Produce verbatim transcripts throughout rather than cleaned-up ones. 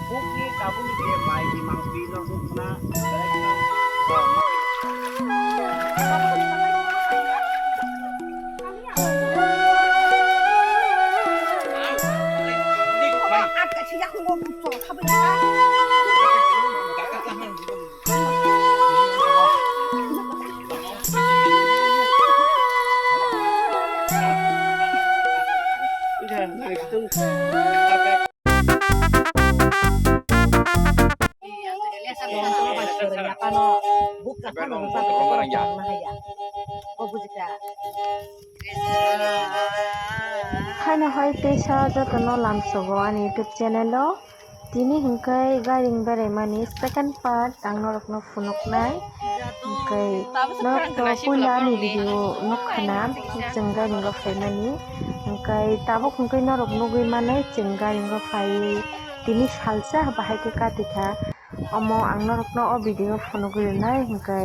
Bukni tabukni je mai ni mangpili no nukna. Haino hai teisa jotono lamsogo ani YouTube channel o. Tini hwnkhe gairing beraimani second part ang norokno phunuknai. Hwnkhe norokto puila ani video nukha na, chwng gairingo phaimani. Hwnkhe tabuk hwnkhe norok nugwi mano chwng gairingo phaiwi tini salsa bahai khe katikha. Omo ang norokno o video phunugwi rwnai, hwnkhe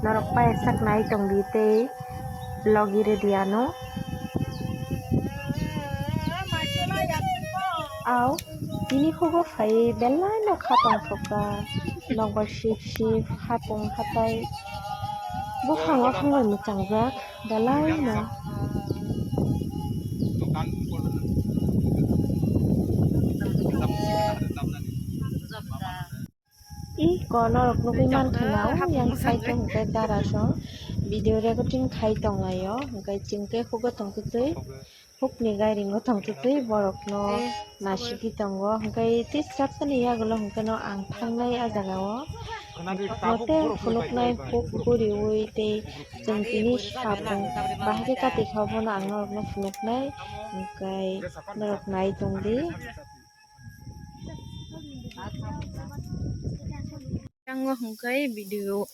norok paisa nai tongdi tei logi rwdi ano. Au, tini hugo phai belai no kha tongthokha, nokbar sip sip, hapung hatai, buphang o thangbai mwchangjak belai no. I kono rok nugwi mankha na, yang side o hwnkhe dara song video recording khai tonglaio, hwnkhe chwng khe hugo tongtwtwi hukni gairingo tongtwtwi borokno nasigwi tongo, hwnkhe tei chapsani yagulo hwnkhe no ang thangnai ah jagao. Mote phunuknai huk guriwi tei chwng tini sapung bahai khe katikha, bono ang norokno phunuknai, hwnkhe norok nai tongdi. Tango hwnkhe video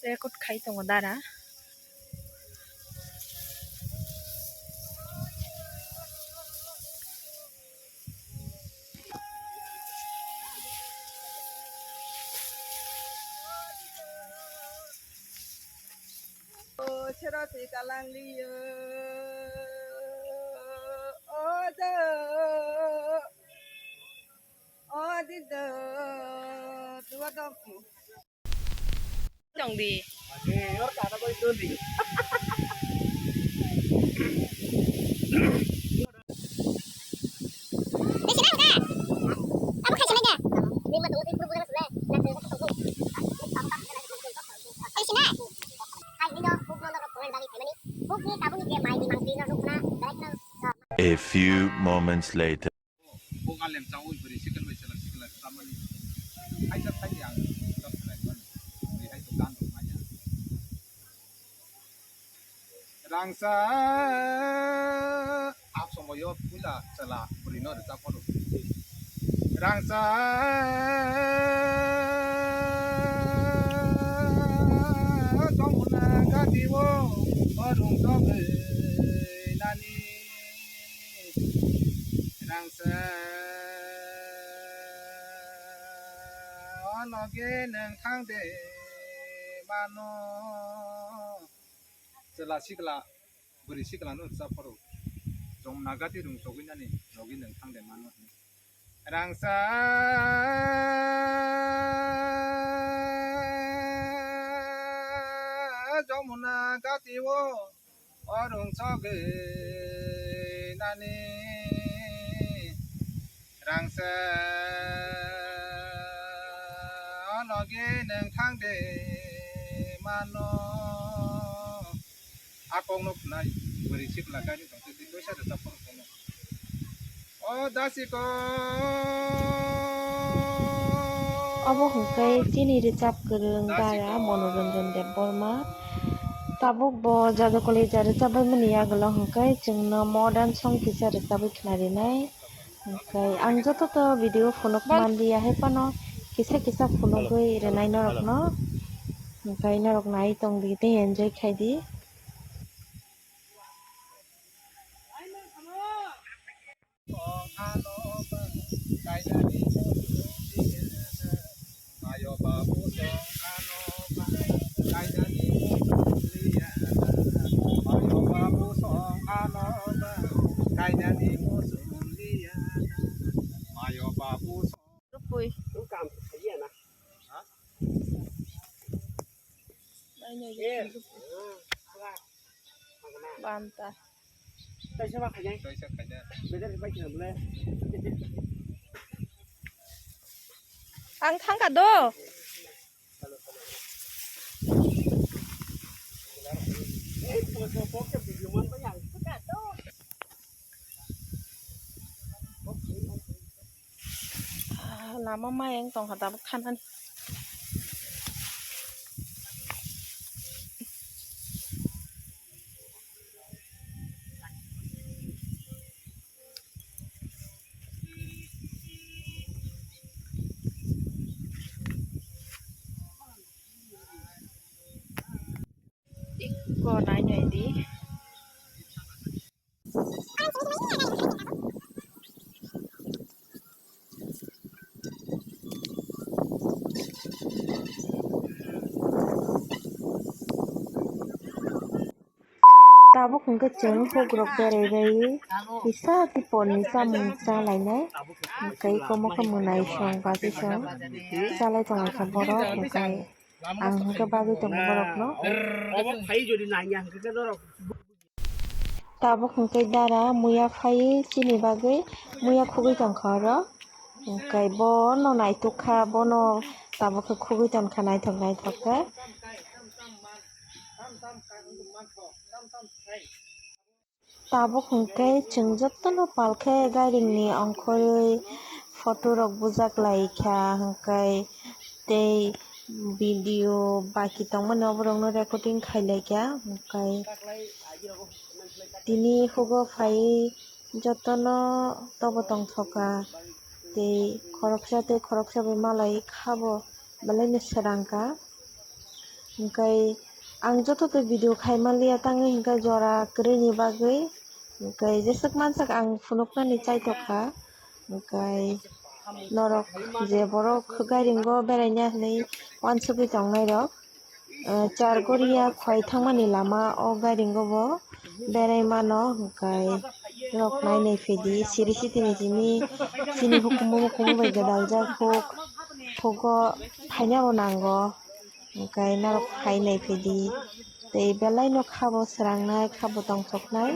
record khai tongo dara. O sero twi kalang liyo. O do. O di do. Duwa do. Tong di. A few moments later. Bung alem chawi bwrwi sikla bai chwla sikla chamani. Kaisa thaini ang chwla mani. Bwrwi hai to gan rok manya. Rangsa a somoyo puila chwla bwrwi no rwchap phano. Rangsa Jamuna gati o orung togwi nani. Rangsa o logi nwng thang de mano. Chwla sikla, bwrwi sikla no rwchap pharo. Jamuna gati rung chogwi nani, logi nwng thang de mano. Rangsa Jamuna gati o orung chogwi nani. Rangsa o logi nwng thang de mano. A kokno khwnai bwrwi sikla kainwi tongtwi twi koisa rwchap phano. O dasiko. Obo hwnkhe chini rwchap kwrwng dara Monoranjan Debbarma. Tabuk bo Jadukoli ja rwchapbaimani yagulo hwnkhe chwngno modern song kisa rwchapwi khwnarinai. Hwnkhe ang joto to video phunuk manliya hai phano kisa kisa phunugwi rwnai norokno. Hwnkhe norok nai tongdi tei enjoy khaidi. Banta. Ang thangka do. Ah, lama mayang tongkha tabuk thanani. Ikko nai nai di. Tabuk hwnkhe chwng hugrok berai bai kisa tiporni chamung cha lainai. Tei komo khe mwnai song bagwi song chalai tonglaikha borok, hwnkhe ang hwnkhe bagwi tongo borokno. Tabuk hwnkhe dara muya phaiwi chini bagwi muya khugwi tongkha oro. Hwnkhe bono naitukha, bono tabuk khe khugwi tongkha naithok naithok khe. Tabuk hwnkhe chwng jotono pal khe gairingni ongkhorwi photo rok bujak lai kha, hwnkhe tei video baki tongmani oborokno recording khai lai kha, hwnkhe tini hugo phai jotono tobo tongthokha tei khoroksa tei khoroksa bai malai khabo. Belai no srang kha. Hwnkhe ang joto tei video khai manliya tangwi hwnkhe jora kwrwini bagwi. Hwnkhe jeswk mansak ang phunuknani chaithok kha. Hwnkhe norok je borok gairingo beraina hinwi uansugwi tongnairok, eh, Chargoria khwlai thangmani lama o gairingo bo berai mano, hwnkhe norok nai nai phaidi siri sitini simi chini hukumu mukumu bai gwdaljak huk, hugo phaina bo nango, hwnkhe norok phai nai phaidi tei belai no khabo srangnai khabo tongthoknai.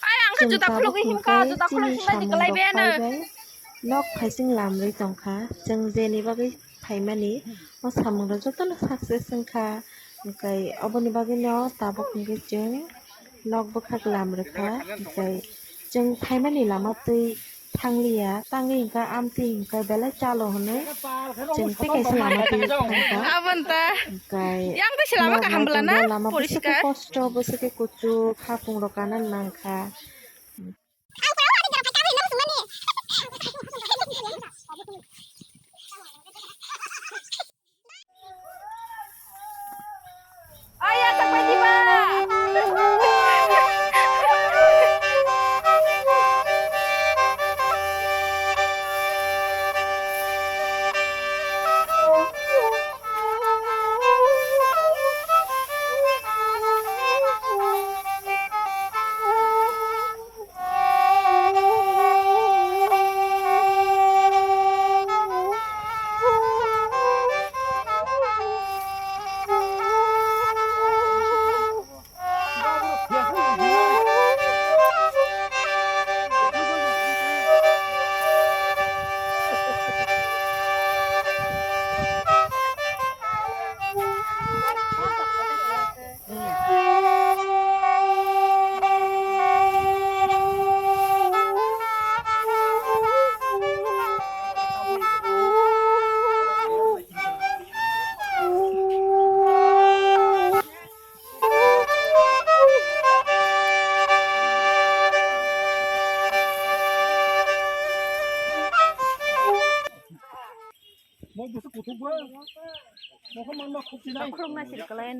Ai, ang khe juta khulugwi himkha, juta khulugwi himkha, je kwlai be ano. Nok phaising lamrwi tongkha, chwng jeni bagwi phaimani o samungrok jotono success wngkha, hwnkhe oboni bagwino tabuk hwnkhe chwng nok bwkhak lamrwkha, hwnkhe chwng phaimani lama twi thangliya, tangwi hwnkhe amtwi hwnkhe belai chalo hwnwi chwng tei kaisa lama twi thangkha. Aboni ta. Hwnkhe yang tei se lama kaham bwlana, lama poriskar. Bwswkhe kosto, bwswkhe kuchuk, hapung rok kana nangkha. Khorokna sirkalayan.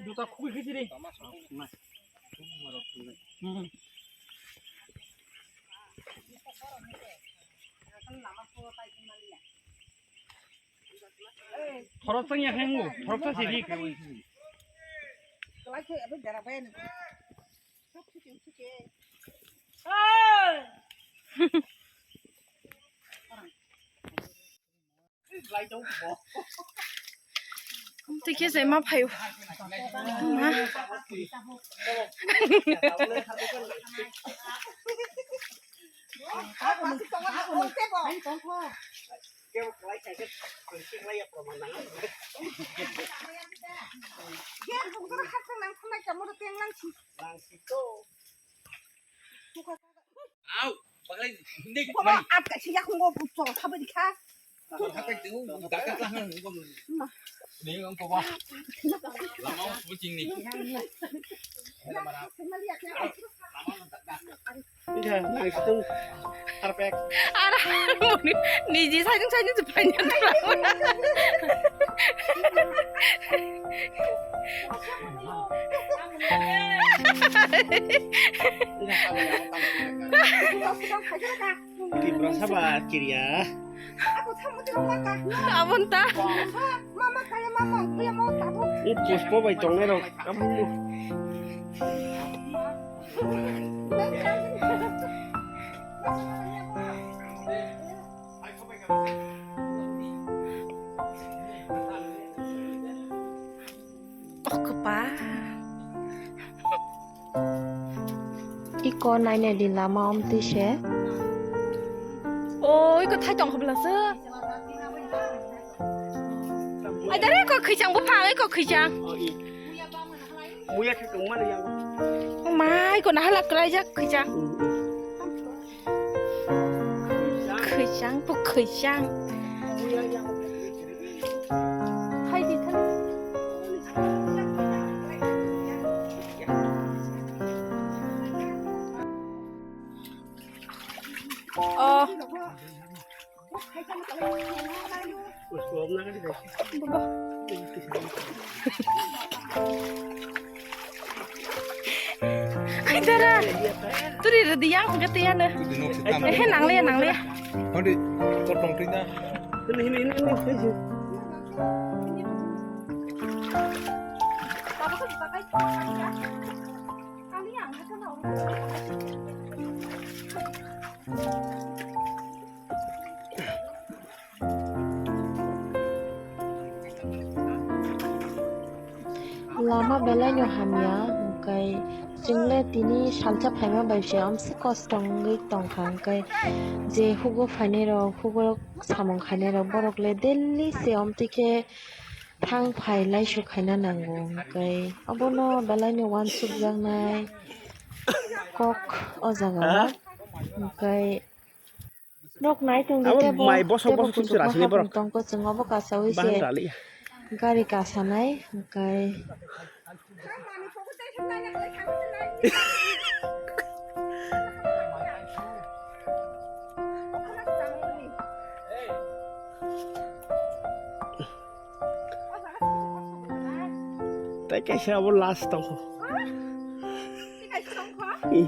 Juta khugwi khiti ri. Khorok tang ya khengu, khorok tang siri. Twi khe se ma phaio. Ma. Au, pakai, hindi, Baba, mari. At kasi ako ngo puto, sabi di ka. Pakai tu, dakat lah, ni ang ko ba. Lama ang kucing ni. Iya, nang situng harpek. Ara, niji sajung sajung tu banyak. Tipra saba kiria. Abon ta. Ini puspo bai tongnai rok. Kamu. O kwpal. Iko nainai di lama omtwi se. O, iko thai tong khobla se. Ai, dare iko khwichang buphang, iko khwichang. Muya khe tongmani yango. O ma, iko nahala kwlaijak khwichang. Khwichang, bo khwichang. Hai di thang. Oh. Ai dara. Turi rwdi yang hwnkhe twi ano. Ehe, nangliya, nangliya. Hadi, kotong twi na. Lama belai no hamya, hwnkhe chwng le tini salsa phaima bai se amswk kosto wngwi tongkha, hwnkhe je hugo phainai rok, hugo samung khainai rok, borok le daily se amtwi khe thang phai laisuk khaina nango, hwnkhe obono belai no uansukjaknai kok o jaga o, hwnkhe. Nok nai tong di. Abo tebo, mai bosok tebo bosok sing kuchuk sera ma sini borok. Hapung tong ko chwng obo kasawi se. Bahan rali. Gari kasanai, hwnkhe. Tai kaisa abo last tongkho. Tei kaisa tongkho? Hmm.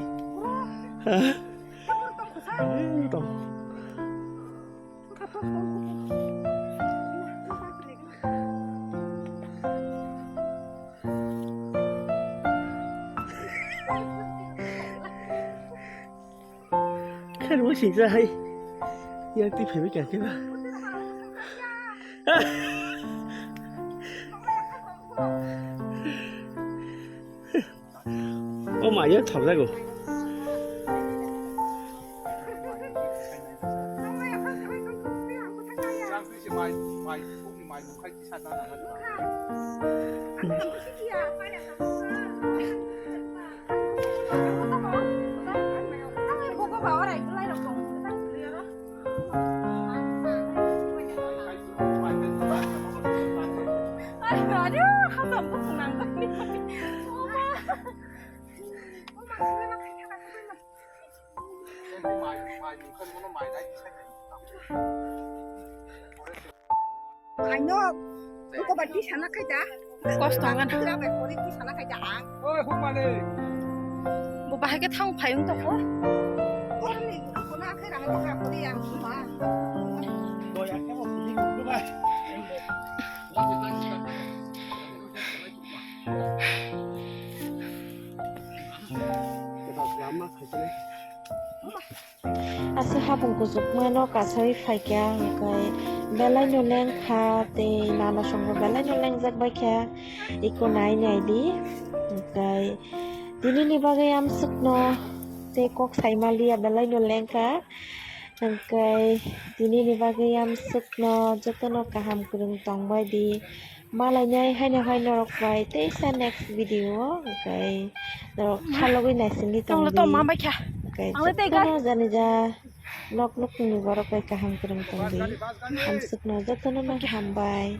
Ha? Tongkho sa? Hmm, tong. Khairokma singsa hai. Yang twi phaibai kha khe ba. O ma, yang thok jago. Aino, buko bai twi sana khai da. Kosto wngkha na. Pura bai pori twi sana khai da ang. Oi, huk malik. Bo bahai khe thang phai wng toko. Orni buko na khai rang tokra pori ang ma. Doi akhe bo pili buko bai. Lama khai. Aswk hapung kuchukmano kasai phaikha, hwnkhe belaino lengkha tei nana songbo belaino lengjak baikha, iko nai naidi. Hwnkhe tinini bagwi amswkno tei kok saimaliya belaino lengkha, hwnkhe tinini bagwi amswkno jotono kaham kwrwng tongbaidi. Malainai haino hai norok bai teisa next video o, hwnkhe norok khalogwi naisingwi tongdi. Hwnkhe jotono janija nok nukungni borok bai kaham kwrwng tongdi. Amswkno jotono no hambai.